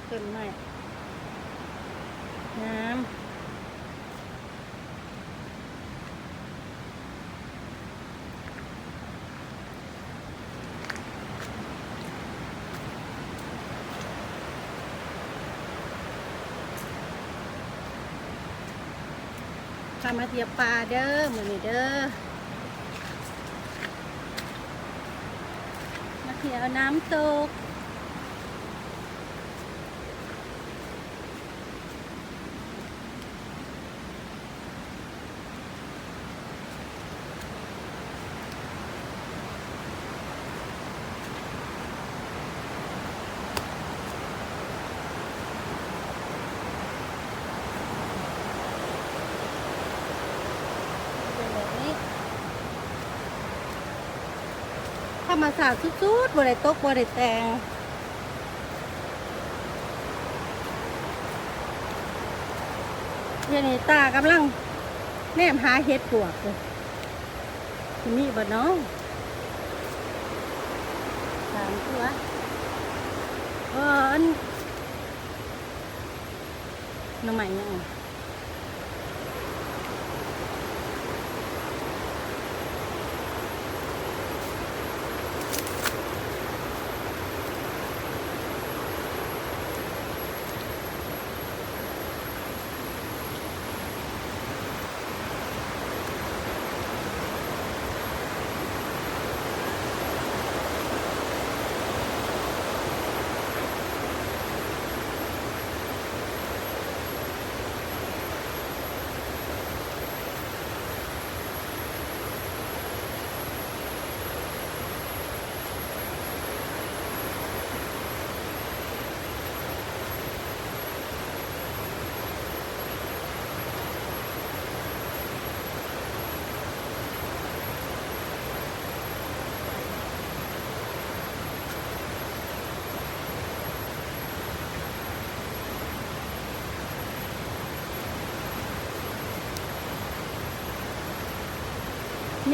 ຕົ້ນໄມ້ງາມ. ພາມາທ່ຽວປ່າເດີ ມື້ນີ້ເດີ ມາທ່ຽວນ້ຳຕົກ. ເປັນແບບນີ້ ທຳມະຊາດສຸດໆ ບໍ່ໄດ້ຕົກບໍ່ໄດ້ແຕ່ງ. ດຽວນີ້ຕາກຳລັງແນມຫາເຫັດປວກຢູ່ ຊິມີບໍ່ນໍ ຖາມຕົວະ. ເອີ ອັນ ໜໍ່ໄມ້ຫຍັງ?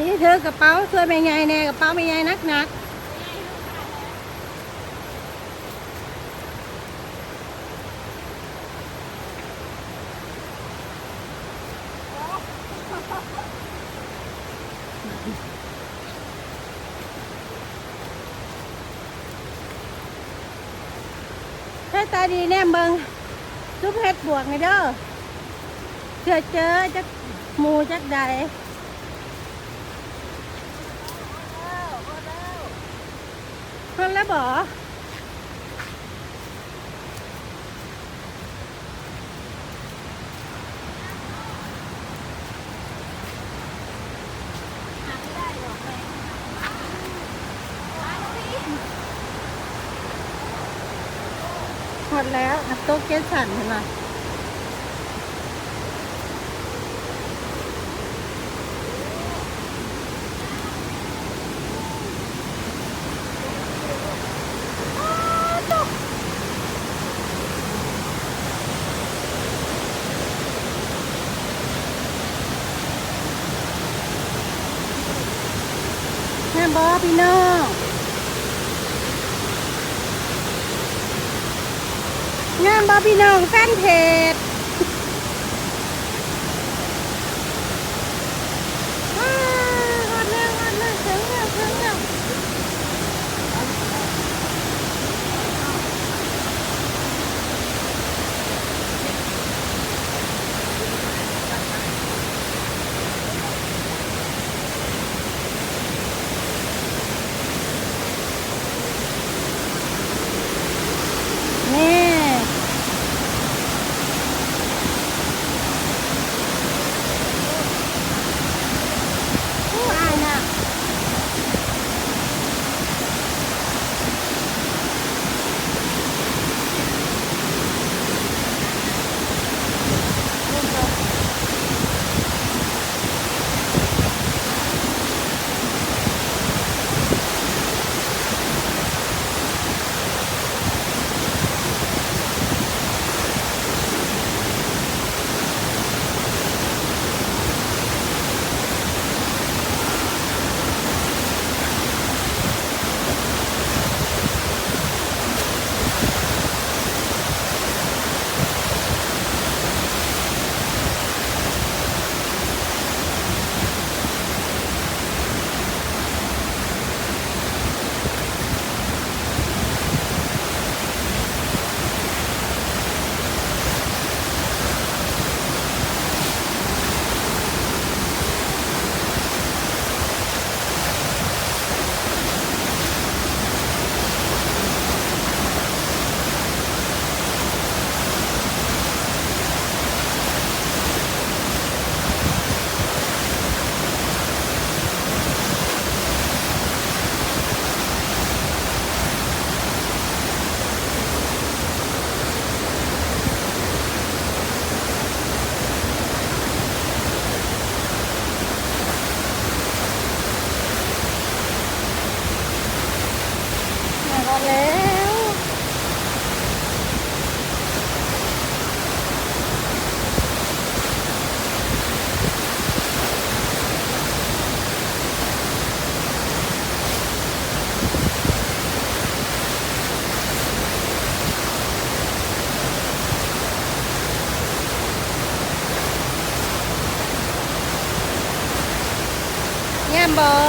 ນີ້ຖືກະເປົາຊ່ວຍແມ່ໃຫຍ່ແດ່ ກະເປົາແມ່ໃຫຍ່ໜັກໆ. ໃຊ້ຕາດີແນມເບິ່ງ ຊຸມເຫັດປວກນີ້ເດີ ເທື່ອເຈີຈັກໝູ່ຈັກໃດ. ຮອດແລ້ວບໍ? ຮອດແລ້ວ ນ້ຳຕົກເຈັດສັນ ເຫັນບໍ່? ງາມບໍ່ພີ່ນ້ອງ? ງາມບໍ່ພີ່ນ້ອງແຟນເພຈ? ວ້າວ ຮອດແລ້ວ ຮອດແລ້ວ ເຖິງແລ້ວ ເຖິງແລ້ວ. ນີ້ ແມ່ນບໍ່?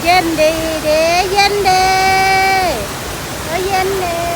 ເຢັນດີເດ້ ເຢັນເດ້ ເອີ ເຢັນເດ້.